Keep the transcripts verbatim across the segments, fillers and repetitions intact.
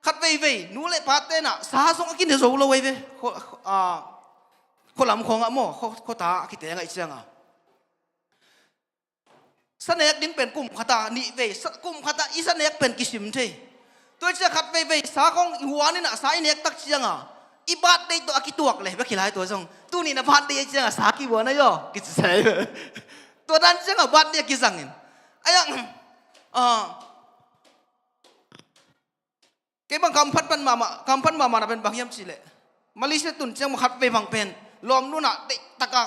Khat veivei nu le pate inah sa zong a kine zo lo ei ve. Khua, a, khualam khawngah maw, khua, khuata a kiteng ahih cianga sa nek ding pen kum khata nih vei, sa, kum khata i sa nek pen kisim thei. Tua ciah khat veivei sa khawng i huan inah sa i nek tak cianga i birthday tawh a kituak le bek hi lai tua zong. Tuni na birthday ahih cianga sa kihuan ahi aw kici sa ei ve. Tua dan cianga birthday a kizangin. Ayang, ah, kei bang kamphat pan mahmah, kamphat mahmah na pen bang hiam cihleh, Malaysia tun ciang mah khat vei bang pen lawmnu inah deihtaka,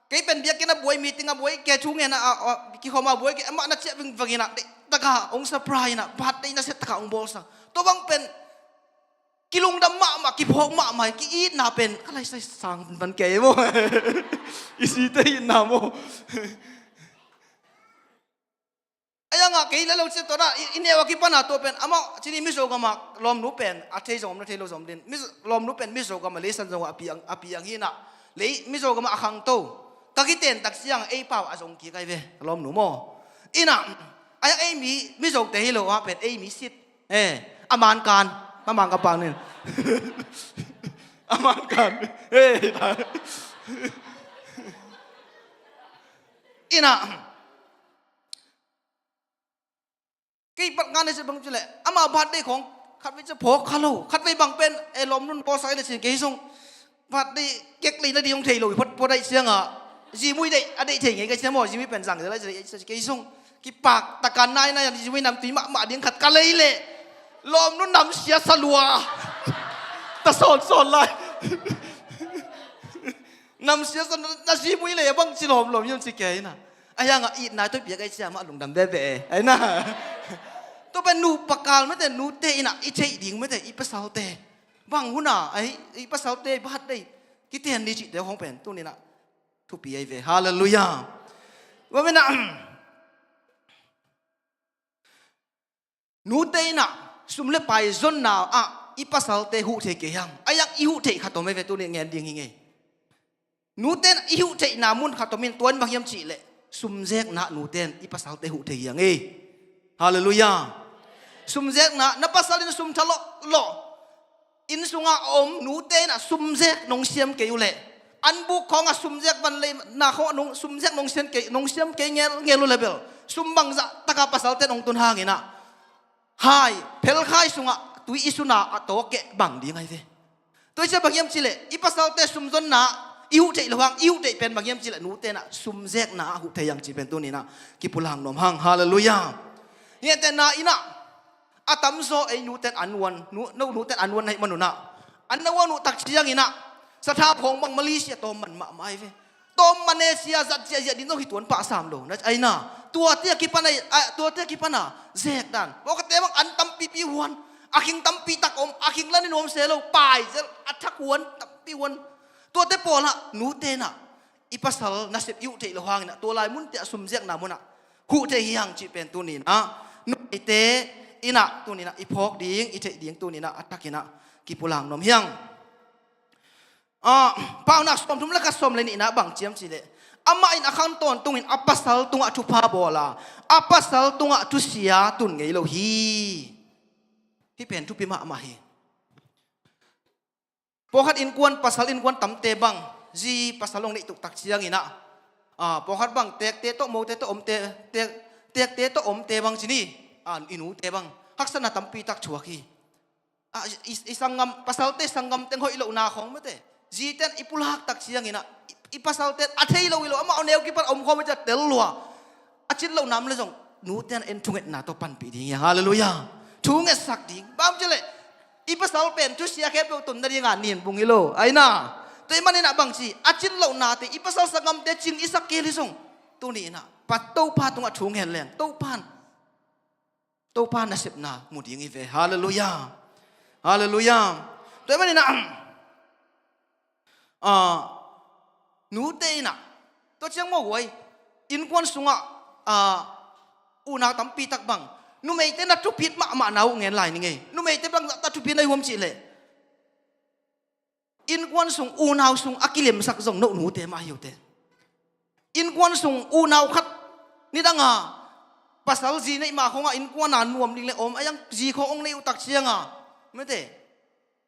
kei pen biakinn a buai, meeting a buai, kei thu ngen a, a, a, kikhawm a buai, kei amah na ciah vingvang inah deihtaka hong surprise inah birthday nasiataka hong bawlsa. Tua bang pen kilungdam mahmah, kiphawk mahmah, ki-itna pen ka laisai sang pan kei maw. I site itna maw. Ayangah kei le lo ciah tuana i, i neu a kipana tua pen amah cini Mizo gamah lawmnu pen a thei zong om na thei lo zong om din. Mizo, lawmnu pen Mizo gamah leisan zongah a piang, a piang hinah lei Mizo gamah a khangto. Ka kiten tak ciang ei pau a zong kik ai ve ka lawmnu maw. Inah ayang ei mi Mizo te hi lo ah pen ei mi sit. Eh, a mankan, a mankan pang nin. A mankan. Eh, inah kei pat ngan a si bang cule ama birthday khong khat vei ci phawk kha lo, khat vei bang pen e lawm nun pawsak ina cin kei zong birthday kek lei na ding hong thei lo i phot phot aih cianga zimui deih a deih thei ngei ka cia maw, zimui pen zang zela kei zong kipak taka nai nai zimui namtui mahmah ding khat ka lei leh lawm nun nam sia sa lua ta sawn sawn lai. Nam sia sa na zimui lei a bang ci lawm lawm hiam ci kei ina. Ahi hangah itna tawh i piak aih ciah amah lungdam veve e ahi na. Tua pen nupa kal mate nute inah i theih ding mate i pasalte bang huna ahi i pasalte i birthday kiten ni cihte hong pen tuninah thupi ahi ve. Halleluiah. Tua menah nute inah sum le pai zonna ah i pasalte huh thei kei hiam? Ahi hang i huh theih khat om ahi ve, tuni ngen ding hi ngei. Nute inah i huh theihna mun khat om in tua in bang hiam cihleh sumzekna ah nute in i pasalte huh thei hi hang ei. Halleluiah. Sumzekna na pasal in sum tha lawhlawh inn sungah a om nute inah sumzek nong siam kei uhleh an buk khawngah sumzek van leina khawngah sumzek nong siam kei, nong siam kei ngelngel uhleh bel sum bangzah taka pasalte nong tun hanginah hai phelkhai sungah tui i suna a tawkeh bang ding ahi ve. Tua i cia bang hiam cihleh i pasalte sumzonna i huh theih loh hang i huh theih pen bang hiam cihleh nute inah sumzekna ah huh thei hang cih pen tuninah kipulak nuam hang. Halleluiah. Hiate na inah a tamzaw ei nuten an uan, no nuten an uan na hih manunah an na uan uh tak cianginah sathau khawng bang Malaysia tawm man mahmah ahi ve. Tawm Malaysia zat ciahziah din zong hi tuan pah sam lo na ahi na. Tuate a kipana, tuate a kipana zekdan pawlkhatte bang an tampipi huan a khing tampi tak om, a khing lanin huam se lo paizel a thak huan tampi huan. Tuate pawlah nute inah i pasal nasep i huh theih loh hanginah tua lai munte a sumzekna munah huh thei hi hang cih pen tuninah numeite inah tuninah i phawk ding i theih ding tuninah a takinah kipulak nuam hi hang. Ah, Paunak sawmthum le khat sawm le nihna bang ciam cihleh amah in a khang tawntungin a pasal tungah thupha bawla a pasal tungah thusia tun ngei lo hi. Hih pen thupi mahmah hi. Pawlkhat innkuan pasal innkuan tamte bang zi pasal hong neih tuktak cianginah ah, pawlkhat bang tekte tawh mote tawh omte tek, tekte tawh omte bang cini ah, i nute bang haksatna tampi tak thuak hi. Ah, i, i sanggam pasalte sanggam teng hoih lohna khawng mate zite in i pulak tak cianginah i, i pasalte in a thei lo hi lo amah neu kipan om khawm a cia tel lua a cit lohna om le zong nute in en thungetna tawh panpih ding hi hang. Halleluiah. Thungetsak ding bang cihleh i pasal pen thusia khempeuh tun nadinga nin bung hi lo ahi na. Tua i maninah bangci a cit lohnate i pasal sanggamte cing i sak kei hi zong tuninah pat Topa tungah thungen leng Topa in Topa nasepna mu ding hi ve. Halleluiah. Halleluiah. Tua i maninah ah, nute inah tua ciang mawhuai innkuan sungah ah, unau tampi tak bang numeite na thupit mahmahna uh ngen lai ni ngei. Numeite bangzah ta thupit na i huam cihleh innkuan sung unau sung a kilemsak zong no nute mah hi uh teh. Innkuan sung unau khat nidanga pasal zi neih mah khawngah innkuana nuam ding le om ahi hang zi khawng hong neih uh tak cianga Mate,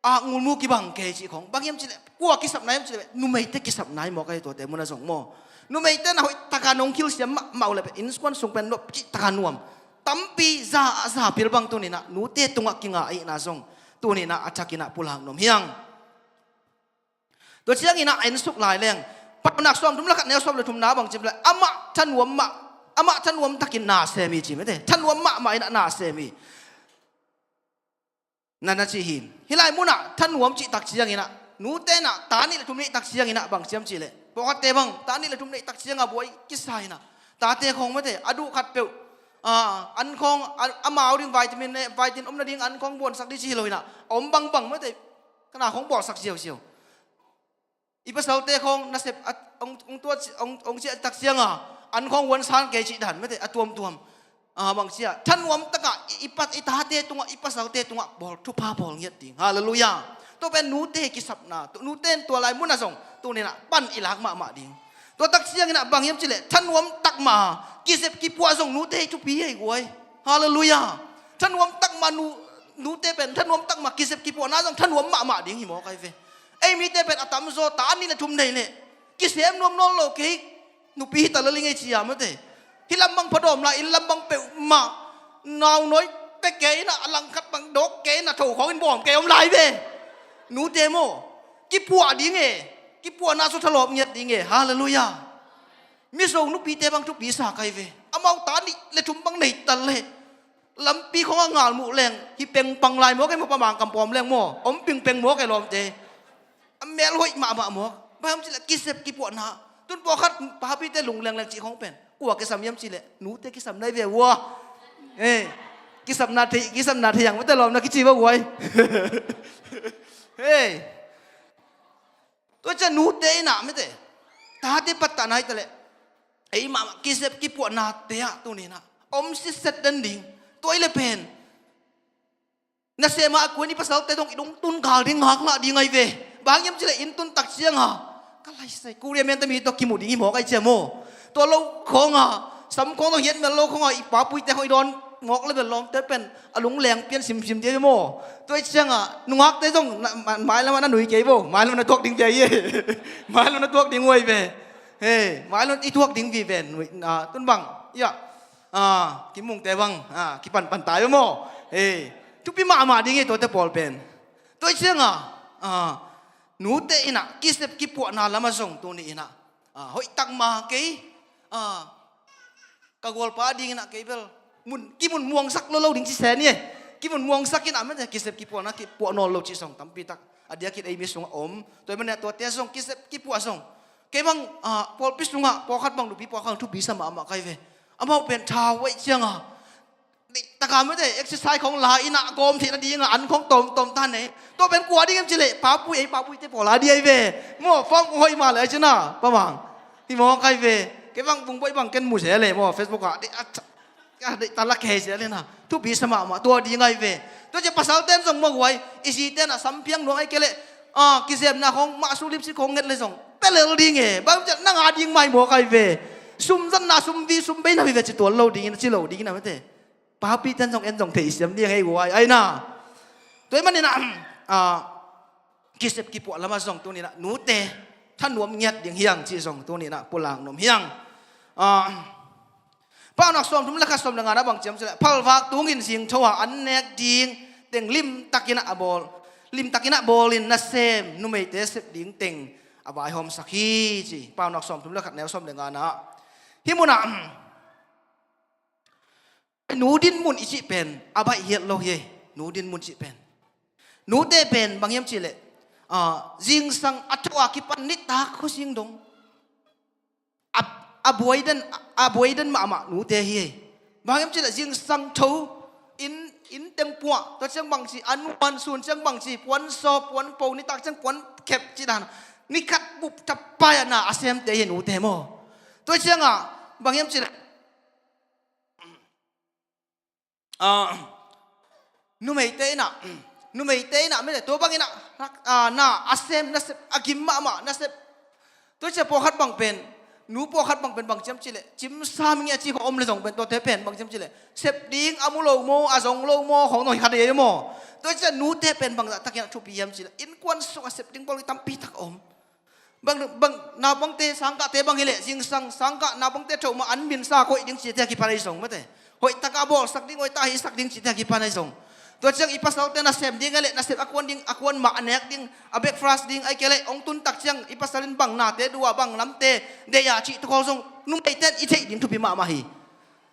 a ngulmu kibang kei cih khong. Bang hiam cih leh, kua kisapna hiam cih leh, numeite kisapna hi maw, ka hi tuate mun ah zong maw. Numeite na hoih taka nong kilsiam mahmah uh leh pen, innkuan sung pen nop cih taka nuam. Tampi za a za pil bang tuni-in ah, nute tungah kinga ahihna zong tuni-in ah a thakin ah pulak nuam hi hang. Tua ciangin ah en suk lai leng, Paunak sawmthum le khat neu sawm le thumna bang ci hiam leh, amah thanuam mah, amah thanuam takin na sem hi ci mate. Thanuam mahmah in ah na sem hi. Na na ci hi. Hih lai mun ah thanuam cih tak ciangin ah, nute in ah ta nih le thum neih tak ciangin ah bang ci hiam cih leh, pawlkhatte bang ta nih le thum neih tak ciang a buai kisa in ah, tate khong mate, a duh khatpeuh, ah, an khong, a, amau ding vitamin ne, vitamin om nading an khong buansak ding ci hi lo in ah, a om bangbang mate, ka na khong bawlsak ziauziau. I pasalte khong nasep a, ong, ong tua ci, ong, ong ciah tak ciang a, an khong huan san kei cih dan mate, a tuamtuam. Ah, bang ci a, thanuam takah i, i pa, i tate tungah, i pasalte tungah bawl, thupha bawl ngiat ding. Halleluiah. Tua pen nute kisapna, tu, nute in tua lai mun ah zong tuni-in ah pan i lak mahmah ding. Tua tak ciangin ah bang hiam cih leh, thanuam tak mah, kisep kipuah zong nute hi thupi hi guai. Halleluiah. Thanuam tak mah nu, nute pen, thanuam tak mah kisep kipuahna zong thanuam mahmah ding hi maw, ka hi ve. Ei mite pen a tamzaw ta nih le thum nei leh, kisem nuam nawn lo kei, nupi hi ta lel ing ei ci a mate. Hih lam bang phadawm lai, inn lam bang peuhmah, nau nawi pia kei in ah, a langkhat bang dawk kei in ah, tho khawng in bawm kei om lai ve. Nute maw, kipuah ding e, kipuahna sung thalawp ngiat ding e. Halleluiah. Mizo nupite bang thupi sa, ka hi ve. Amau ta nih le thum bang nei ta leh, lampi khong a ngal muh leng, hi pengpang lai maw, ka hi maw, Pa Mang kam pawm leng maw, om pingpeng maw, ka hi lawmte. A mel hoih mahmah maw. Bang hiam cih leh, kisep kipuahna. Tun pawlkhat papite lunglengleng cih khong pen, kua kisam hiam cih leh, nute kisam na hi ve ua. Eh, kisapna thei, kisapna thei hiang mate, lawmna kici va guai. Hei. Tua ciang nute in ah mate, tate pattah na hi ta leh, ei mahmah kisep kipuahnate ah tuni-in ah om sitset den ding. Tua hi leh pen, nasem a kua in i pasalte zong i dungtun gal ding, ngaklah ding ahi ve. Bang hiam cih leh, inn tun tak ciang a, ka lai sai, Korea mite mi tawh kimu ding hi mawk ahi ciang maw. Tua lo khong a, sam khong tawh hiat mel lo khong a, i papuite khong i dawn mawk leh bel lawmte pen a lungleng pian simsim ding hi maw. Tua hi ciang a, nungakte zong na, ma, mailam ah na nui kei bo, mailam na tuak ding ve hi. Mailam na tuak ding uh ahi ve. Hei, mailam i tuak ding vive, nui, na, tun bang, ia, ah, kimungte bang, ah, kipanpan tai maw. Hei, thupi mahmah ding hi tuate pawl pen. Tua hi ciang a, ah, nute in ah kisep kipuahna lam ah zong tuni-in ah, ah, hoih tak mah kei, ah, ka gualpa dingin ah kei bel mun, kimun muangsak lo lo ding ci se ni e. Kimun muangsak in ah mate, kisep kipuahna kipuah nawn lo cih zong tampi tak a diakin ei mi sungah om. Tua hi manin ah tuate zong kisep kipuah zong, kei bang, ah, pawlpi sungah pawlkhat bang, nupi pawlkhat thupi sa mahmah ka hi ve. Amau pen thau ahi ciang a, dik taka mate, exercise khong la in ah gawm theihna ding a an khong tawmtawm ta nei. Tua pen kua ding hiam cih leh, papui, ei papuite pawl a ding ahi ve. Maw, form hoih mah leh ahi ci-in ah, Pa Mang, hi mawk ahi ve. Kei bang bungbaih bang ken mu se leh maw, Facebook ah, dik a, ah, dik ta la kei se leh na, thupi sa mahmah, tua ding ahi ve. Tua ciang pasalte'n zong maw guai, i zite'n ah sampiang nuam ahih kei leh, ah, kizepna khong, mah su lipstick khong nget leh zong pia lel ding e. Bang hiam cih leh, nang a ding mah hi mawk ahi ve. Sum zatna, sum vi, sum beina vive ci tuan lo dingin, ci lo dingin ah mate. Papite'n zong en zong theisiam ding hi guai, ai na. Tua hi manin ah, ah, kisep kipuah lam ah zong tuni-in ah nute thanuam ngiat ding hi hang cih zong tuni-in ah pulak nuam hi hang. Ah, Paunak sawmthum le khat, sawm le ngana bang ci hiam cih leh, phalvak tungin zingtho a an nek ding teng limtakin ah a bawl, limtakin ah bawlin, nasem numeite sep ding teng a vaihawmsak hi ci. Paunak sawmthum le khat, neu sawm le ngana. Hih mun ah, nu dinmun i cih pen a baih hial lo hi. Nu dinmun cih pen, nute pen bang hiam cih leh, ah, zingsang a tho a kipan nitak khuazing dong a, a buai den, a buai den mahmah nute hi. Bang hiam cih leh zingsang tho, inn, inn teng puah, tua ciang bang ci, an huan, sun ciang bang ci, puan saw, puan po, nitak ciang puan khep cih dan, ni khat bup thapai ah na a semte hi nute maw. Tua ciang ah bang hiam cih leh, ah, numeite in ah, numeite in ah mate, tua bangin ah, ah, na a sem, nasep, a gim mahmah nasep. Tua ciang pawlkhat bang pen Nu pawlkhat bang pen bang ciam cileh, cimsa mi nge a ci khawng om le zong pen tuate pen bang ciam cileh, sep ding a mu lo maw, a zong lo maw, khawng nawi khat ei maw. Tua ciah nute pen bang zahtakin a thupi hiam cileh, innkuan sungah sep ding bawl tampi tak om. Bang, bang, naupangte, sangkahte bang hileh, zingsang, sangkah, naupangte thomah an minsa koih ding cite a kipan ahi zong mate. Hoih taka a bawlsak ding, hoih taka a hihsak ding cite a kipan ahi zong. Tua ciang i pasalte nasem ding a leh, nasem a kuan ding, a kuan mah a nek ding, a breakfast ding, ahih kei leh, hong tun tak ciang, i pasal in bang nate duh a, bang lamte deih a cih tawh khawng zong, numeite in i theih ding thupi mahmah hi.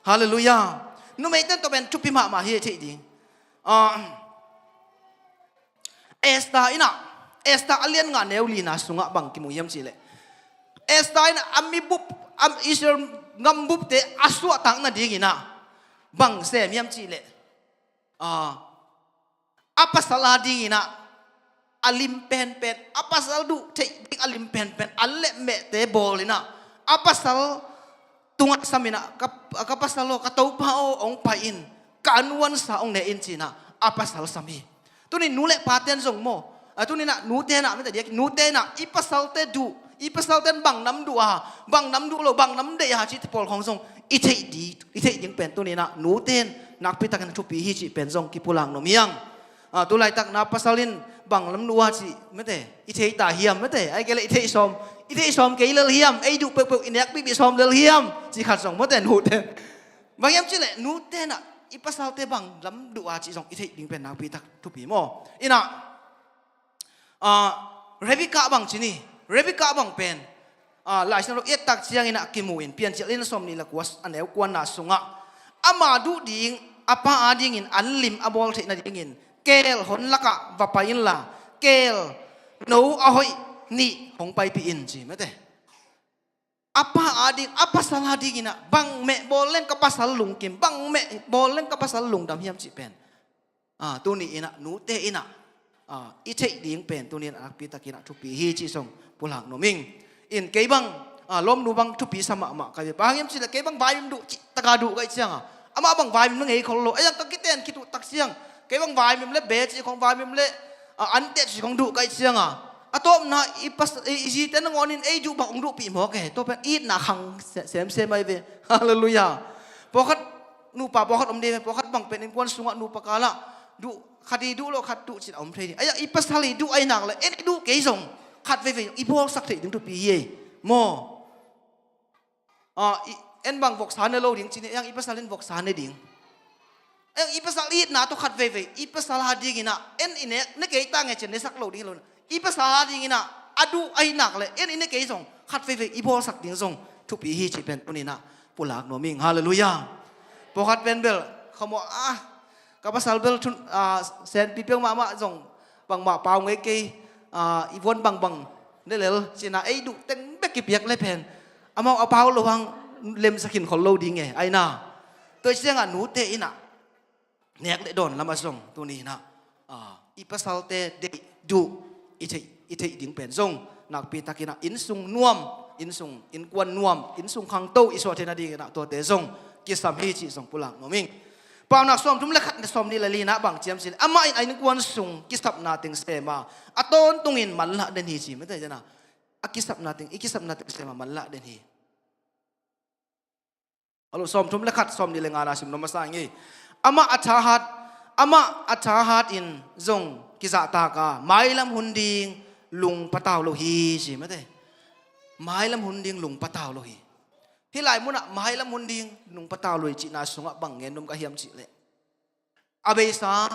Halleluiah. Numeite in tua pen thupi mahmah hi, i theih ding. Ah, Esther in ah, Esther a lian nga neu lina sungah bang kimu hiam cileh, Esther in ah a mi bup, a Israel gam bupte a suahtak nadingin ah bang sem hiam cileh, ah, a pasal a dingin ah a lim penpen, a pasal duh theih ding a lim penpen, a lehmehte bawl in ah, a pasal tungah sam in ah, ka, ka pasal aw, ka topa aw, hong pai in, ka annuansa hong ne in ci-in ah a pasal sam hi. Tuni nu le paten zong maw, a, tuni in ah nute in ah, mite diak, nute in ah i pasalte duh, i pasalten bang nam duh a, bang nam duh lo, bang nam deih a cihte pawl khawng zong i theih di, i theih ding pen tuni in ah nuten nakpitakin a thupi hi cih pen zong kipulak nuam hi hang. Ah, tu laitak na pasal in bang lam duh a cih mate, i thei ta hiam mate, ahih kei leh i theih sawm, i theih sawm kei lel hiam, ei duh peuhpeuh i nek pihpih sawm lel hiam, cih khat zong mate, nute. Bang hiam cileh, nute in ah i pasalte bang lam duh a cih zong i theih ding pen nakpitak thupi maw. In ah, ah, Rebekah bang ci ni, Rebekah bang pen, ah, Lai Siangtho i et tak ciangin ah kimu in, Piancil in sawmnih le kua a neu kuana sungah, ama duh ding, a pa a dingin an lim a bawl theih nadingin, keel hon lakah va pai inla, keel no a hoih nih hong paipih in ci mate. A pa a ding, a pasal a dingin ah, bang meh bawl leng ka pasal lungkim, bang meh bawl leng ka pasal lungdam hiam cih pen, ah, tuni in ah, nute in ah, ah, i theih ding pen tuni in ah nakpitakin ah thupi hi cih zong pulak nuam ing. In kei bang, ah, lawmnu bang thupi sa mahmah ka hi. Bang hang hiam cileh, kei bang vaimim duh, cih taka duh ka hih ciangah, amah bang vaimim ngei khol lo, a yang ka kiten khit uh tak ciang, kei bang vaimim le be cih khawng, vaimim le, ah, anteh cih khawng duh ka hih ciangah, a tawpna i pas, i, i zite nangawn in ei duh bang hong duhpih mawk e. Tua pen itna khang se-, semsem ahi ve. Halleluiah. Pawlkhat, nupa pawlkhat om ding ve, pawlkhat bang pen innkuan sungah nupa kalah duh, khat i duh lo, khat duh cin a om thei ding. Aia, i pasal i duh ahih nak leh, en i duh kei zong khat veivei i bawlsak theih ding thupi hi ei maw. Ah, i, en bang voksa ne lo ding cin, yang i pasal in voksa ne ding. Yang i pasal itna tawh khat veivei, i pasal a dingin ah, en i ne, ne kei ta nge cin ne sak lo ding hi lo. I pasal a dingin ah, a duh ahih nak leh, en i ne kei zong, khat veivei i bawlsak ding zong thupi hi cih pen tuni in ah pulak nuam ing. Halleluiah. Pawlkhat pen bel, khamawh, ah, ka pasal bel thun, ah, senpi peuh mahmah zong, bangmah pau ngei kei, ah, i vuan bangbang ne lel, ci-in ah ei duh teng bek kipiak le pen, amau a pau lo hang lemsak khin khol lo ding e, ai na. Tua ciangah nute in ah, nek le dawn lamah zong tuni in ah, ah, i pasalte deih duh i theih, i theih ding pen zong nakpitakin ah innsung nuam, innsung, innkuan nuam, innsung khangto i suah theih nadingin ah tuate zong kisam hi cih zong pulak nuam ing. Paunak sawmthum le khat, sawmnih le li-na bang ciam cileh, amah in a innkuan sung kisapna teng sem a, a tawntungin manlah den hi ci mate, a kisapna teng, i kisapna teng sem a manlah den hi. Halo, sawmthum le khat, sawmnih le nga-na sim nuam masa ing ei. Amah a thahat, amah a thahat in zong kizahtak a, mailam hun ding lung patau lo hi ci mate. Mailam hun ding lung patau lo hi. Hih lai munah mailam hun ding lung patau lo hi cihna sungah bang gen nuam ka hiam cihleh, a beisa,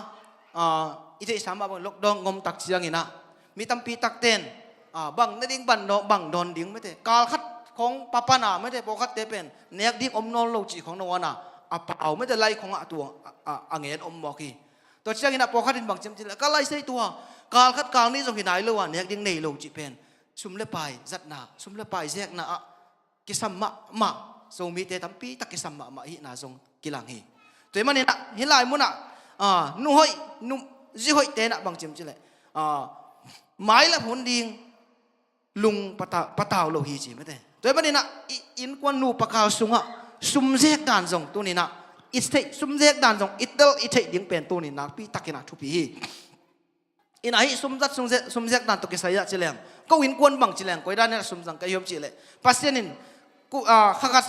ah, i theihsa mah bang lockdown ngom tak ciangin ah, mi tampi takten, ah, bang ne ding, bang dawn, bang dawn ding mate, kal khat khawng papan a mate, pawlkhatte pen nek ding om nawn lo cih khawng na uan a, a pau mate, lai khawngah tuang a, a, a ngen om mawk hi. Tua ciangin ah pawlkhat in bang ciam cihleh, ka lai sei tua, kal khat kal nih zong hi nai lo a, nek ding nei lo cih pen sum le pai zatna, sum le pai zekna ah kisam mahmah, Zomite tampi tak kisam mahmah hihna zong kilang hi. Tua ahih manin ah, hih lai munah, ah, nu hoih, nu, zi hoihte in ah bang ciam cihleh, ah, mailam hun ding lung pata-, patau lo hi ci mate. Tua ahih manin ah, i, innkuan nupa kal sungah sum zek dan zong tuni-in ah, i theih sum zek dan zong i tel i theih ding pen tuni-in nakpi takin ah thupi hi. Inn ah hih sum zat sum zek, sum zek dan tawh kisai ah ci leng, ko innkuan bang ci leng, koi dan in a sum zang ka hiam cihleh, Pasian in Ku, ah, kha khat,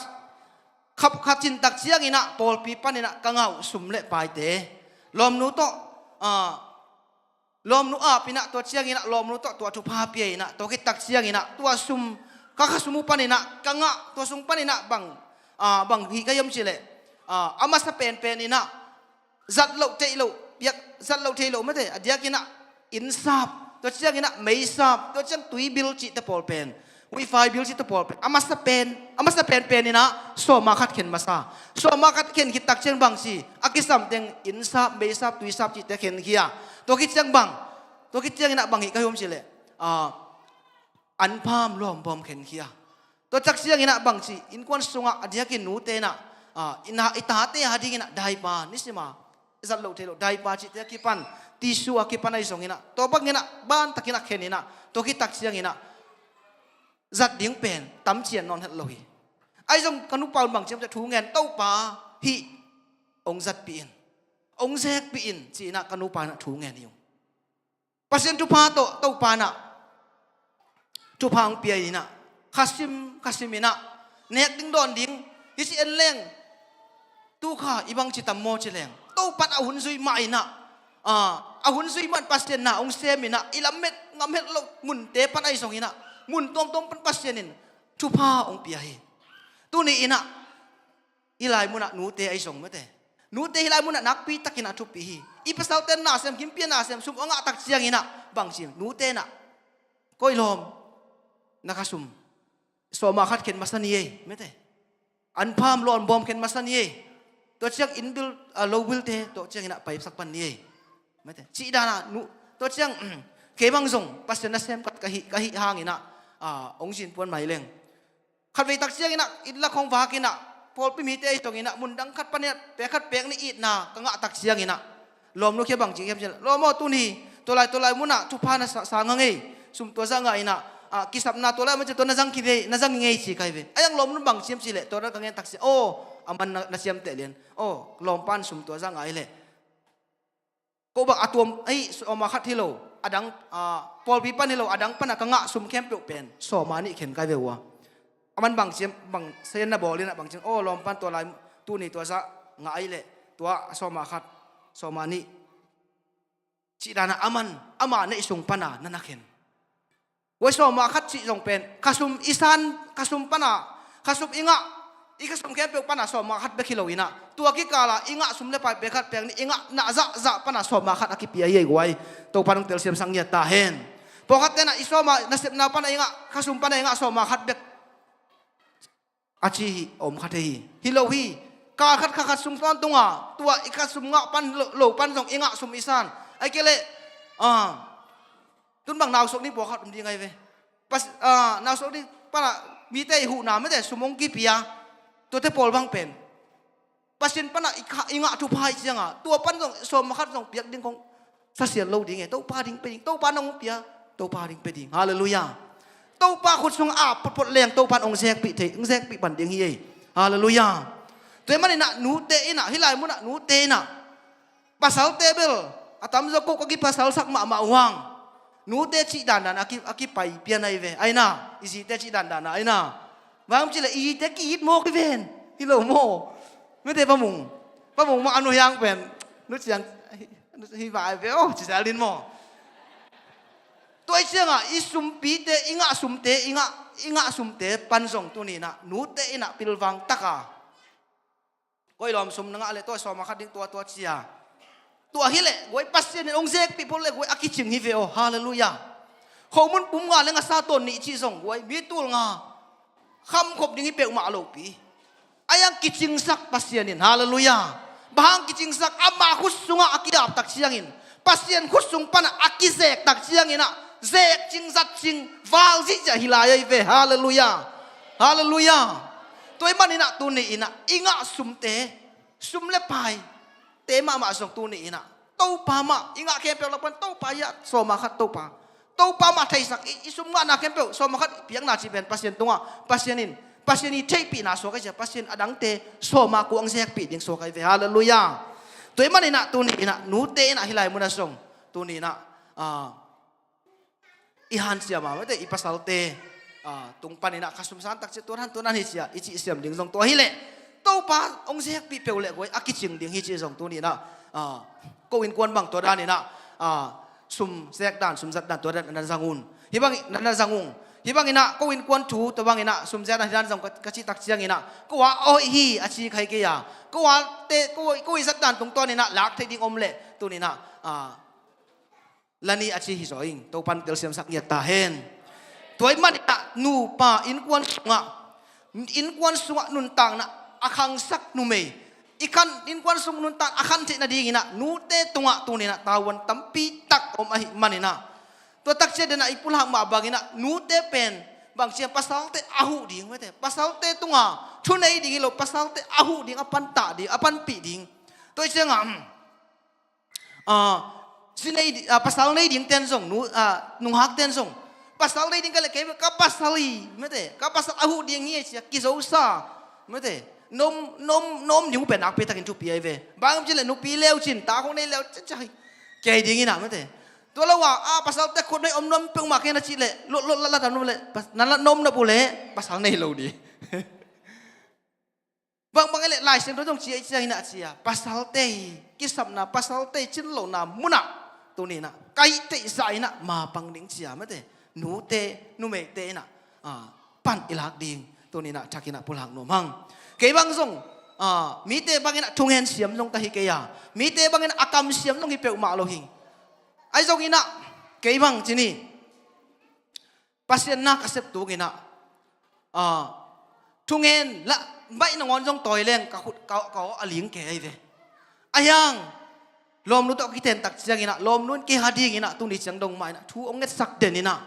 kha, kha cin tak ciangin ah pawlpi panin ah ka ngah uh sum le paite, lawmnu tawh, ah, lawmnu ap in ah, tua ciangin ah lawmnu tawh tua thupha pia in ah, tua khit tak ciangin ah tua sum, ka kha sum uh panin ah ka ngah, tua sung panin ah bang, ah, bang hih ka hiam cih leh, ah, a masa penpen in ah zat loh theih loh, piak zat loh theih loh mate, a diakin ah inn sap, tua ciangin ah mei sap, tua ciang tui bil cihte pawl pen, wifi bil cihte pawl pen, a masa pen, a masa penpen in ah sawma khat khen masa. Sawma khat khen khit tak ciang bang ci, a kisam teng inn sap, mei sap, tui sap cihte khen khia. Tua khit ciang bang, tua khit ciangin ah bang hih ka hiam cih leh, ah, anpham lawmbawm khen khia. Tua tak ciangin ah bang ci, innkuan sungah a diakin nute in ah, ah, i na, i tate a dingin ah daipa, nisima i zat loh theih loh daipa cihte a kipan, tissue a kipan ahi zongin ah, tua bangin ah bantakin ah khen in ah, tua khit tak ciangin ah zat ding pen tam cian nawn het lo hi. Ahi zong ka nupa un bang ci hiam cih leh, thu ngen, Topa, hih hong zatpih in, hong zekpih in, ci in ah ka nupa in ah thu ngen hi ung. Pasian thupha tawh Topa in ah thupha hong pia in ah, kha sim, kha sim in ah, nek ding dawn ding, hih ci en leng, tu kha i bang ci tam maw ci leng, Topa in a hun zui mah in ah, ah, a hun zui mah in Pasian na hong sem in ah, i lamet ngam het loh munte pan ahi zongin ah, mun tuamtuam pan Pasian in thupha hong pia hi. Tuni in ah, hih lai munah nute ahi zong mate, nute hih lai munah nakpi takin ah thupi hi. I pasalte nasem, kimpi a nasem, sum a ngah tak ciangin ah bang ci, nute in ah, koi lawm, na kha sum sawma khat khen masa ni ei mate, anpham lawmbawm khen masa ni ei. Tua ciang inn bil, ah, lo bilte, tua ciangin ah paipsak pan ni ei mate, cih dan ah nu, tua ciang, kei bang zong Pasian nasem khat ka hih, ka hih hangin ah, ah, hong zin puan mai leng, khatvei tak ciangin ah, inn lak hong vak in ah, pawlpi mite ahi zongin ah, mun dang khat panin ah pek khat pek nih itna ka ngah tak ciangin ah, lawmnu kiang bang ci hiam cih leh, lawm aw, tuni, tua lai, tua lai munah thupha na sa, sa ngah ngei, sum tua zah ngah in ah, ah, kisapna tua lai mun ci, tua na zang khin ei, na zang ngei ci ka hi ve. Ahi zong lawmnu bang ci hiam cih leh, tua dan ka ngen tak ciang, aw, a man na, na ciamteh lian. Aw, lawmpa in sum tua zah ngah leh, ko bang a tuam, ei, sawma khat hi lo, a dang, ah, pawlpi pan hi lo, a dang pan ah ka ngah sum khempeuh pen sawma nih khen ka hi ve ua. A man bang ci hiam, bang sayan na bawl in ah bang ci hiam, aw, lawmpa in tua lai, tuni tua zah ngah leh, tua sawma khat, sawma nih, cih dan ah a man, ama neih sung pan ah na na khen. Guai, sawma khat cih zong pen, kha sum i san, kha sum pan ah, kha sum i ngah, i kha sum khempeuh pan ah sawma khat bek hi lo in ah, tua kikal ah i ngah sum le paai pek khat pek nih, i ngah na zahzah pan ah sawma khat a kipia hi ei guai. Topa in hong telsiamsak ngiat ta hen. Pawlkhatte in ah i sawma, nasepna pan ah i ngah, kha sum pan ah i ngah sawma khat bek a ci hi, a om kha thei hi. Hi lo hi. Kal khat kha khat sung tawntung a, tua i kha sum ngah pan lo, lo pan zong i ngah sum i san. Ahih kei leh, ah, tun bang nau suak ding pawlkhat om ding ahi ve. Pas, ah, nau suak ding pan ah mite i huhna mate sum hong kipia, tuate pawl bang pen Pasian pan ah i kha, i ngah thupha ahih ciangin, tua pan zong sawma khat zong piak ding kong sasial lo ding e. Topa ding pia ding, Topa in hong pia, Topa ding pia ding. Halleluiah. Topa khut sung a photphot leng Topa in hong zekpih thei, hong zekpih pan ding hi ei. Halleluiah. Tua ahih manin ah nute in ah, hih lai munah nute in ah, pasalte bel a tamzaw ko ka kipasalsak mahmah uh hang, nute cih dandan a ki, a kipai pian ahi ve. Ahi na, i zite cih dandan a, ahi na. Bang hiam cih leh i zite ki-it mawk hi ven. Hi lo maw? Mite Pa Mung, Pa Mung mah a nu hiang pen, nu ciang, hi, hi vai ve aw, ci zel din maw? Tua ahih ciangin i sumpite, i ngah sumte, i ngah, i ngah sumte pan zong tuni in ah nute in ah pilvang tak a, koi lawm sum na ngah leh tua sawma khat ding tua, tua ci a, tua hi leh guai, Pasian in hong zekpih phot leh guai, a kicing hi ve aw. Halleluiah. Khomun pum nga le ngasa tawn nih cih zong guai, mi tul nga khamkhop ding hi peuhmah lopi. Ahi hang kicingsak Pasian in. Halleluiah. Bang hang kicingsak? Ama khut sungah a ki-ap tak ciangin, Pasian khut sung pan ah a kizek tak ciangin ah, zek cing, zat cing, val ziahziah hi lai ahi ve. Halleluiah. Halleluiah. Tua ahih manin ah tuni in ah i ngah sumte, sum le paai te mahmah zong tuni in ah, Topa mah, i ngah khempeuh lak pan Topa hi a, sawma khat Topa, Topa mah theisak, i, i sum ngahna khempeuh sawma khat piakna cih pen Pasian tungah, Pasian in, Pasian i theihpihna suak ahi ciang, Pasian a dangte sawma kua hong zekpih ding suak ahi ve. Halleluiah. Tua ahih manin ah tuni in ah nute in ah hih lai munah zong tuni in ah, ah, i hanciam a mate, i pasalte, ah, tung paninah kha sum san takciah tua dan tua dan hi cia i cih siam ding zong tua hileh Topa hong zekpih peuh leh guai a kicing ding hi cih zong tuninah, ah, ko innkuan bang tua daninah, ah, sum zek dan, sum zat dan tua dan na zang un. Hih bang na na zang un. Hih banginah ko innkuan thu tua banginah sum zek dan hi dan zong ka, ka cih takcianginah ko a awi hi a ci khai kei a, ko a te, ko, ko i zat dan tungtawninah lak thei ding om leh tuninah, ah, lani a ci hi zaw ing, Topan telsiamsak ngiat ta hen. Tua ih maninah nupa innkuan sungah, innkuan sungah nuntakna a khangsak numei, i khan innkuan sung nuntak a khan theih nadinginah nute tungah tuninah tavuan tampi tak om ahih maninah, tua takciah denah i pulak mah banginah nute pen bangcia pasalte a huh ding mete, pasalte tunga thunei ding hi lo, pasalte a huh ding, a pantah ding, a panpih ding. Tua ih ciangah, ah, zi nei di-, ah, pasal nei ding ten zong, nu, ah, nunghak ten zong, pasal nei ding ka leh kei ka pasal hi mete, ka pasal a huh ding hi cia kizosa mete, nom, nom, nom ding uh pen nakpi takin thupi ahi ve. Bang ci leh nupi leu cin ta khong nei leu cin cia hi kei ding inah mete. Tua lo ah, ah, pasalte khut nei om nom peuhmah kei na cih leh lot lot lat lat a nom leh, na lat nom na bu leh pasal nei lo ding. Bangbang leh Lai Siangtho zong cia i ciang inah cia pasalte hi kisapna, pasalte hi cin lohna munah tuninah kaihte i zah inah mapang ding cia mete, nute numeite inah, ah, pan i lak ding tuninah thakinah pulak nuam hang. Kei bang zong, ah, mite banginah thungen siam zong ka hi kei a, mite banginah a kam siam zong hi peuhmah lo hing. Ahi zonginah kei bang cini Pasian nak a sep tukinah, ah, thungen lah baih nangawn zong tawi leng ka khut ka, ka aw a ling kei ahi ve. A hiang lawmnu tawh kiten tak cianginah lawmnu in kei ha dinginah tuni ciang dong mah inah thu ong ngetsak deninah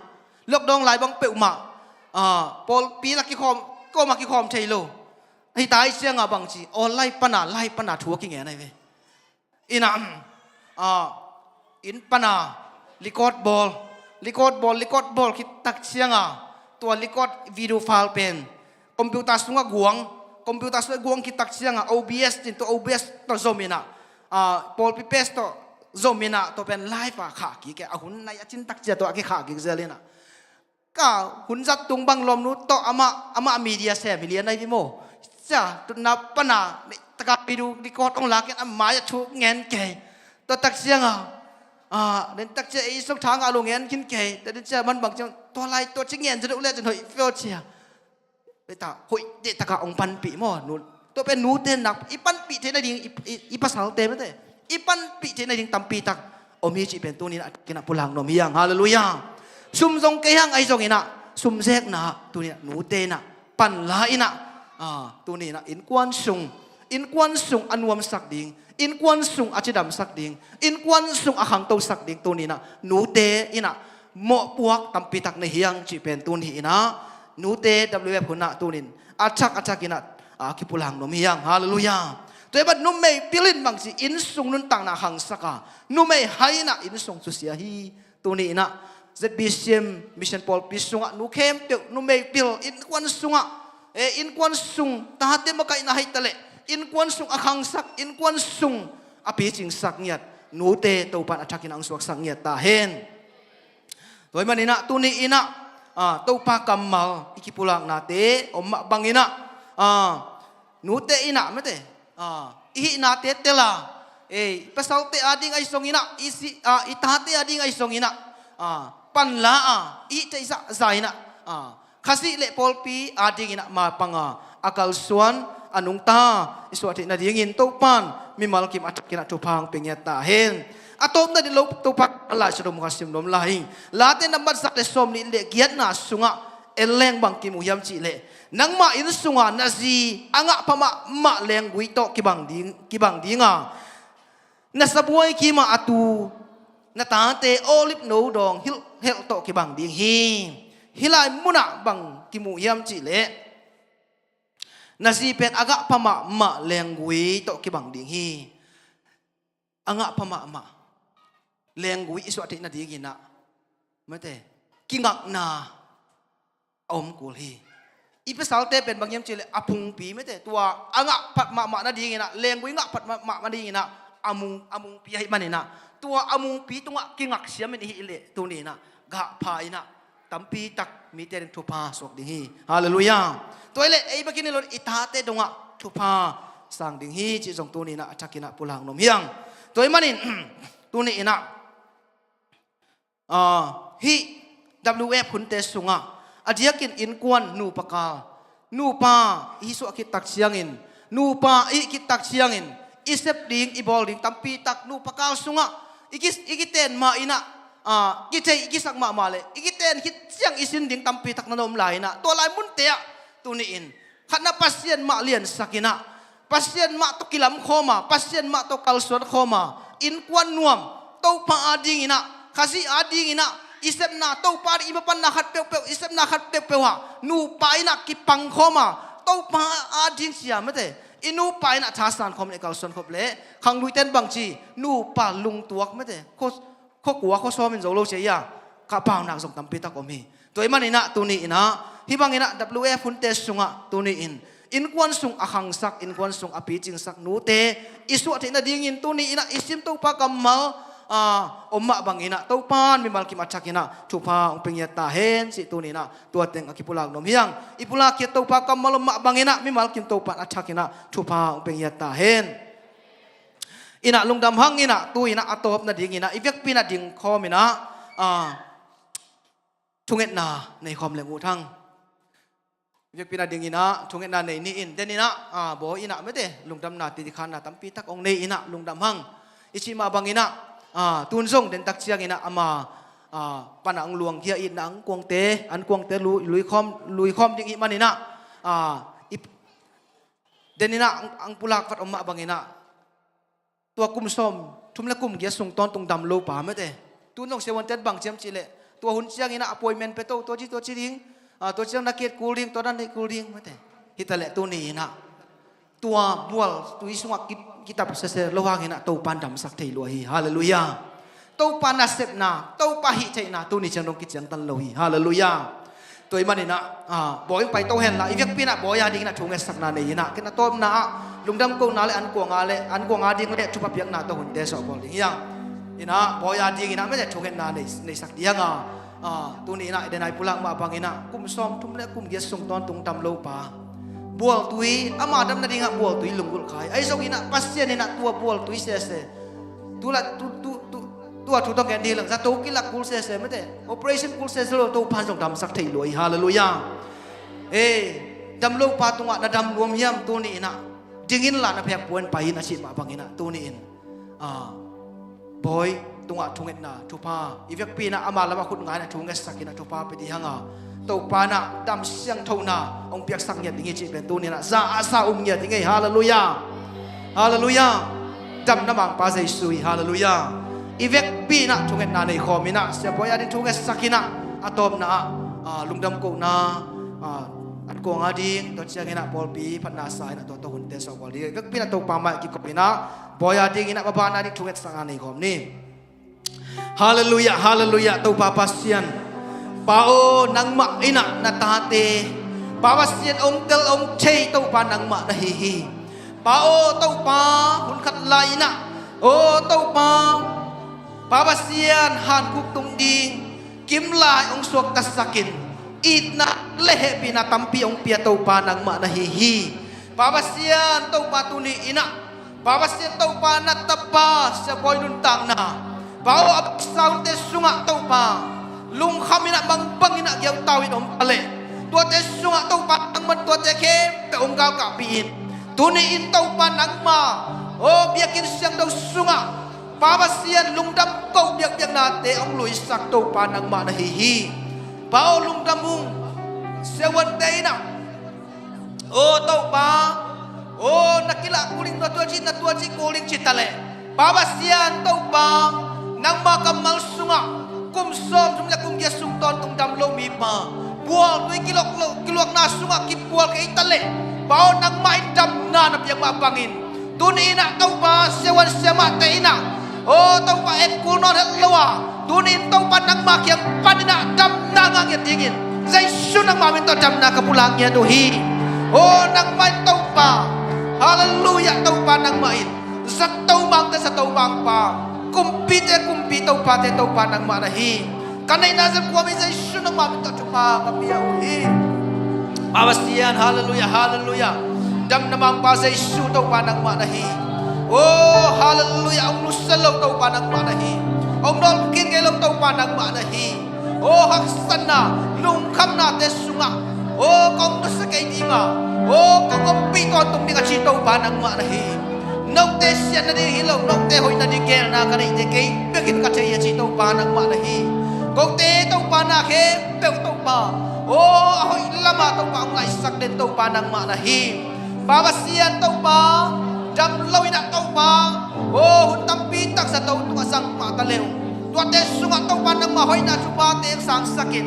lockdown lai bang peuhmah, ah, pawlpi la kikhawm, kawmah kikhawm thei lo. Hita ih cianga bangci aw lai pana, lai pana thu a kingen ahi ve. Inah, ah, inn pana likot bawl, likot bawl, likot bawl khit tak cianga tua likot video file pen computer sungah guang, computer sungah guang khit tak cianga O B S cin tua O B S tawh zom inah, ah, pawlpi page tawh zom inah tua pen live a khah kik e, a hun nai a cin tak cia tua a kikhah kik zel inah. Ka hun zat tung bang lawmnu tawh amah, amah media sem hi lian ahi vi maw. Cia tutna pana taka pidu dikawt ong lakin a mai a thu ngen kei. Tua tak cianga, ah, den tak cia ei song thanga lo ngen khin kei. Tua den cia man bang ciang tua lai tua ci ngen zat uh le cin hoih fio cia. Beta hoih deh taka ong panpih maw. Nu, tua pen nute nak i panpih theih nading i, i, i pasalte mete. I panpih theih nading tampi tak om hi cih pen tuninah a kinah pulak nuam hi hang. Halleluiah. Sum zong kei hang ahi zonginah sum zekna tuninah nute inah panla inah, ah, tuninah innkuan sung, innkuan sung a nuamsak ding, innkuan sung a cidamsak ding, innkuan sung a khangtosak ding tuninah nute inah mawhpuak tampi tak nei hi hang cih pen tuni inah nute W F hunah tunin a thak a thak inah, ah, kipulak nuam hi hang. Halleluiah. Tua hi ban numei pil in bangci inn sung nuntakna khangsak a, numei hai inah inn sung susia hi. Tuni inah Z B C M mission pawlpi sungah nu khempeuh numei pil innkuan sungah, eh, innkuan sung tate makaihna hai taleh innkuan sung a khangsak, innkuan sung a picingsak ngiat nute Topan a thakin ang suaksak ngiat ta hen. Tua hi maninah tuni inah, ah, Topa kammal i kipulaknate om mah banginah, ah, nute inah mete, ah, i hihnate tela, eh, pasalte ading ahi zonginah, i si, ah, i tate ading ahi zonginah, ah, panla a i hihte i zahzah inah, ah, Khazih le pawlpi adinginah mapanga a kalsuan a nungta i suah theih nadingin Topan mimal kim a thakinah thupha hong pia ngiat ta hen. A tawpna dih lo Topa Lai Sodom kha sim nuam lai ing. Late nambat za le sawm nih le giatna sungah en leng bang kimu hiam cihleh, nangmah inn sunga na zi a ngah pha mahmah lenggui tawh kibang ding, kibang dinga, na sabuai kimah a tu na tate olive no dawng hilhhelh tawh kibang ding hi. Hih lai munah bang kimu hiam cihleh, na zi pen a ngah pha mahmah lenggui tawh kibang ding hi. A ngah pha mahmah lenggui i suah theih nadinginah mete, kingakna a om kul hi. I pasalte pen bang hiam cihleh a phungpi mete, tua a ngah pha mahmah nadinginah, lenggui ngah pha mahmah nadinginah a mung, a mungpi ahih maninah tua a mungpi tungah kingak siamin i hih leh tuninah gah pha inah tampi tak mite ding thupha suak ding hi. Halleluiah. Tua hi leh ei bekin hi lo in i tate dongah thupha sang ding hi cih zong tuni in ah a thakin ah pulak nuam hi hang. Tua ahih manin tuni in ah, ah, hih W F hunte sungah a diakin innkuan nupa kal, nupa i suah khit tak ciangin, nupa i hih khit tak ciangin i sep ding, i bawl ding tampi tak nupa kal sungah i ki, i kiten mah in ah, ah, kithei i kisak mahmah leh i kiten khit ciang i sin ding tampi tak na om lai in ah, tua lai munte ah tuni in khatna Pasian mah liansak in ah, Pasian mah tawh kilam khawm a, Pasian mah tawh kalsuan khawm a, innkuan nuam, Topa ading in ah, Khazih ading in ah, i sepna Topa ding, i mapanna khat peuhpeuh, i sepna khat peuhpeuh ah nupa in ah kipang khawm a, Topa ading cia mate, i nupa in ah thasan khawm leh kalsuan khawm leh khangluite in bangci, nupa lungtuak mate, khua, khua kua khua sawm in zo lo cia hi a, ka paunak zong tampi tak om hi. Tua ahih manin ah tuni in ah hih bangin ah W F hunte sungah tuni in innkuan sung a khangsak, innkuan sung a picingsak nute i suah theih nadingin tuni in ah i sim Topa kammal, ah, om mah bangin ah Topa in mimal kim a thakin ah thupha hong pia ngiat ta hen cih tuni in ah tua teng a kipulak nuam hi hang. I pulak khiat Topa kammal om mah bangin ah mimal kim Topa in a thakin ah thupha hong pia ngiat ta hen. In ah lungdam hang in ah tu in ah a tawp nadingin ah i vekpi in ah ding khawm in ah, ah, thungetna nei khawm leng uh hang. Vekpi in ah ding in ah thungetna nei ni in, den in ah, ah, bawi in ah mate lungdamna, titi khanna tampi tak hong nei in ah lungdam hang. I cih mah bangin ah, ah, tun zong den tak ciangin ah ama, ah, pan ah hong luangkhia itna ankuangte, ankuangte lui, lui khawm, lui khawm ding ahih manin ah, ah, i, den in ah hong, hong pulak vat om mah bangin ah tua kum sawm thum leh kum giat sung tawntung dam lo pa mate, tun zong siavuante in bang ci hiam cih leh tua hun ciangin ah appointment pia to, tua ci, tua ci ding, ah, tua ciang na ki-et kul ding, tua dan na hi kul ding mate. Hi ta leh tuni in ah tua bual tui sungah ki, kitap sese lo hangin ah Topa in damsak thei lua hi. Halleluiah. Topa nasepna, Topa hih theihna tuni ciang dong kiciangtan lo hi. Halleluiah. Tua ahih manin ah, ah, bawi hong pai to hen la, i vekpi in ah bawi ading in ah thungetsakna nei in ah, ken a tawpna ah lungdam kohna leh ankuang a leh, ankuang ading leh thupha piakna tawh hunte sawhbawl ding hi hang. In ah bawi ading in ah mate thungetna nei, neisak ding hang a, ah, tuni in ah i den a i pulak mah bangin ah kum sawm thum leh kum giat sung tawntung dam lo pa, bualtui, ama dam nading ah bualtui lunggulh kha hi. Ahi zongin ah Pasian in ah tua bualtui sese, tu la, tu, tu, tu, tua thu tawh gen ding hi leng zato kilak kul sese mate, operation kul sese lo, Topa in zong damsak thei lua hi. Halleluiah. Eh, dam lo pa tungah na dam nuam hiam? Tuni in ah ding in la, na phekpua in pai in, a cih mah bangin ah tuni in, ah, bawi tungah thungetna thupha, i vekpi in ah ama lamah khut nga in ah thungetsak in ah thupha pia ding hang a, Topa in ah dam siangthona hong piaksak ngiat ding hi cih pen tuni in ah za a sa um ngiat ding hi. Halleluiah. Halleluiah. Damna Mangpa Jesu hi. Halleluiah. I vekpi in ah thungetna nei khawm in ah, siabawi ading thungetsak in ah, a tawpna ah, ah, lungdam kohna, ah, ankuang ading, tua ciangin ah pawlpi phatna sa in ah tua tawh hunte sawhbawl ding. I vekpi in ah Topa mai ah kikop in ah bawi ading in ah, maban ading thungetsakna nei khawm ni. Halleluiah, halleluiah, Topa Pasian. Pa aw, nangmah in ah na tate, Pa Pasian, hong tel hong thei Topa nangmah na hi hi. Pa aw Topa, hun khat lai in ah, aw Topa, Pa Pasian, hankhuk tung ding kimlai hong suaktasak in, itna leh hehpihna tampi hong pia Topa nangmah na hi hi. Pa Pasian, Topa tuni in ah, Pa Pasian Topa, na tapa siabawi nuntakna, Pa aw, a paksa hunte sungah Topa lungkham in ah mangbang in ah giautau in om ta leh, tuate sungah Topa nangman tuate khempeuh hong galkapih in. Tuni in Topa nangma, aw, biakinn siangtho sungah Pa Pasian, lungdam koh biakpiaknate hong luisak Topa nangmah na hi hi. Pa aw, lungdam ung. Siavuante in ah, aw Topa, aw, na kilah kul ding, na tua ci, na tua ci kul ding ci ta leh, Pa Pasian Topa, nangma kammal sungah kum sawm thum leh kum giat sung tawntung dam lo mipa, bualtui kilok lo, kiluakna sungah kibual kei ta leh, Pa aw, nangmah in damna na piak mah bangin, tuni in ah Topa, siavuan siamahte in ah, aw Topa, et kul nawn het lo a, tuni in Topa nangma kiang pan in ah damna ngah ngiat dingin, Jesu nangma min tawh damna ka pulak ngiat uh hi. Aw nangmah in Topa, halleluiah, Topa nangmah in zato mangte zato mangpa, kumpite kumpi, topate Topa nangmah na hi. Ka neihna zat kuam hi, Jesu nangmah min tawh thupha ka pia uh hi. Pa Pasian, halleluiah, halleluiah. Damna mangpa Jesu Topa nangmah na hi. Oh, halleluiah, hong nusia lo Topa nangmah na hi. Hong nawlkhin ngei lo Topa nangmah na hi. Oh, haksatna, lungkhamnate sungah, oh, kong nusia kei dinga, oh, kong ompih tawntung ding a ci Topa nangmah na hi. Note siatna ding hi lo, note hoihna ding geelna ka neihte kei bekin ka thei hi a ci Topa nangmah na hi. Kote Topa na khempeuh Topa, oh, a hoih lama Topa hong laisak den Topa nangmah na hi. Pa Pasian Topa, dam lo inah Topa, oh, hun tampi tak zato tungah zang mah ta le uh. Tuate sungah Topa nangmah hoihna thuphate hong sangsakin,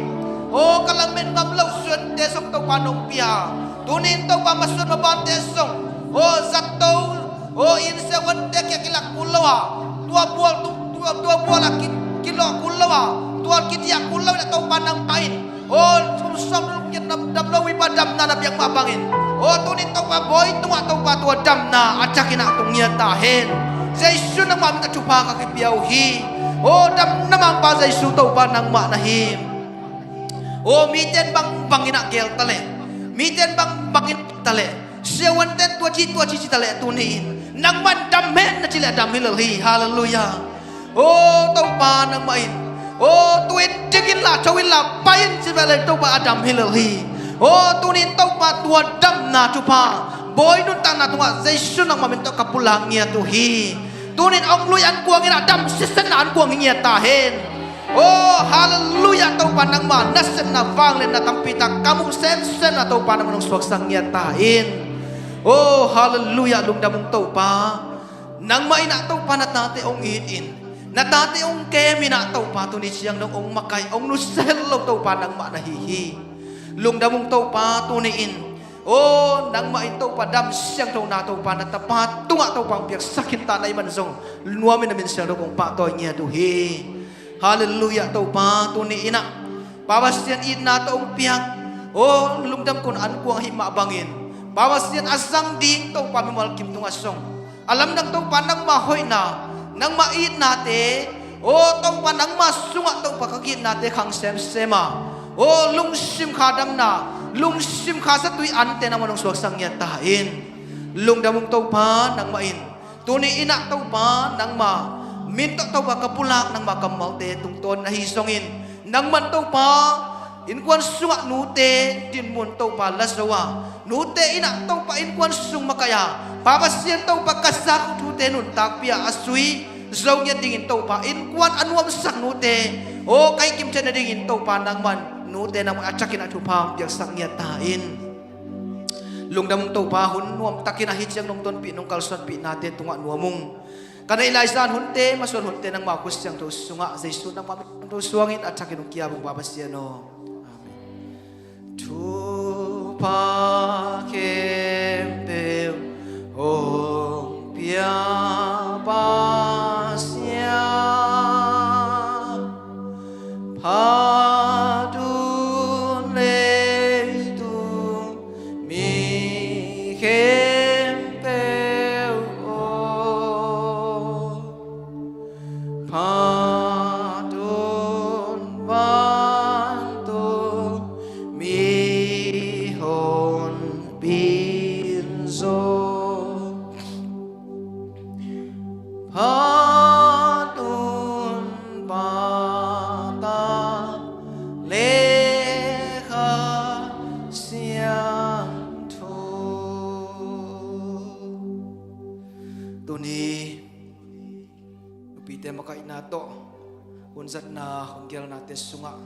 oh, ka lamen ngam lo suante zong Topa nong pia. Tuni in Topa masuan mabante zong, oh, zato, oh, in siavuante kia kilak kul lo a, tua bual tu, tua, tua bual a ki, kilawh kul lo a, tua kidiah kul lo inah Topa nangmah in, oh, sum sawm nung ngiat na dam lo uh hi pa, damna na piak mah bangin, oh, tuni in Topa bawi tungah Topa tua damna a thakin ah tung ngiat ta hen. Jesu nangmah min tawh thupha ka kipia uh hi. Oh, damna mangpa Jesu Topa nangmah na hi. Oh, mite in bangbang inah geel ta leh, mite in bangbang inah ta leh, siavuante in tua ci tua ci ci ta leh, tuni in nangmah in dam hen na ci leh dam hi lel hi. Halleluiah. Oh, Topa nangmah in, oh, tu in, dik inla, tho inla, pai in ci ve leh Topa a dam hi lel hi. Oh, tuni in Topa tua damna thupha, bawi nuntakna tungah Jesu nangmah min tawh ka pulak ngiat uh hi. Tuni in hong lui an kuang inah dam siatna an kuang hi ngiat ta hen. Oh, halleluiah, Topa nangmah nasepna vangliatna tampi tak ka muh semsemna Topa nangmah nong suaksak ngiat ta in. Oh, halleluiah, lungdam ung Topa. Nangmah inah Topa na tate hong it in, na tate hong kem inah Topa tuni ciang dong hong makaih, hong nusia lo Topa nangmah na hi hi. Lungdam ung Topa tuni in, oh, nangmah in Topa dam siangthona Topa na tapa tungah Topa hong piaksak khin ta na hih man zong nuam in na min siangtho kong pahtawi ngiat uh hi. Halleluiah Topa, tuni inah Pa Pasian itna tawh hong piak, oh, lungdam kun an kuang ahih mah bangin, Pa Pasian a zang ding Topa mimal kim tungah zong a lamdang Topa nangmah hoihna, nangmah itnate, oh, Topa nangmah sungah Topa ka ki-itnate khang semsem a, oh, lungsim kha damna, lungsim kha zatui ante nangmah nong suaksak ngiat ta in. Lungdam ung Topa nangmah in, tuni inah Topa nangmah min tawh Topa ka pulak nangmah kammalte tungtawn ahi zongin, nangmah in Topa innkuan sungah nute dinmun Topa la zo a, nute inah Topa innkuan sung makaih a, Pa Pasian Topa ka zak uh thute nuntakpih a, a zui zo ngiat dingin Topa innkuan a nuamsak nute, oh, kaih kim theihna dingin Topa nangmah in nute nangmah a thakin a thupha hong piaksak ngiat ta in. Lungdam ung Topa, hun nuamtakin ahi ciang nong tonpih nong kalsuanpihnate tungah nuam ung. Ka neih lai zan hunte, masuan hunte nangmah khut siangtho sungah Jesu nangmah min tawh suangin a thakin hong ki-ap ung Pa Pasian aw. Amen. Thupha khempeuh hong pia Pasian, phat un leitung mi khempeuh aw, phat un vantung mihonpi in zaw, phat un pata le Kha Siangtho. Tuni nupite makaihna tawh hunzatna hong gelnate sungah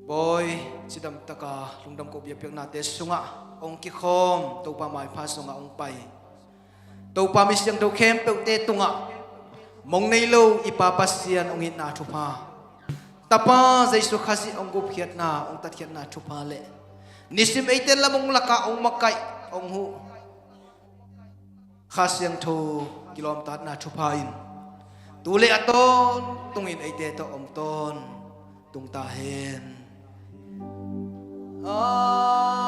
Bawi, cidamtaka lungdam ko biakpiaknate sungah hong kikhawm, Topa maipha sungah hong pai, Topa mi siangtho khempeuhte tungah mong nei lo i Pa Pasian hong itna thupha, Tapa Jesu Khazih hong gupkhiatna, hong tatkhiatna thupha le nisim eite lam hong lakah hong makaih, hong huh Kha Siangtho kilawmtatna thupha in tu le a tawntungin eite tawh om tawntung ta hen. Amen.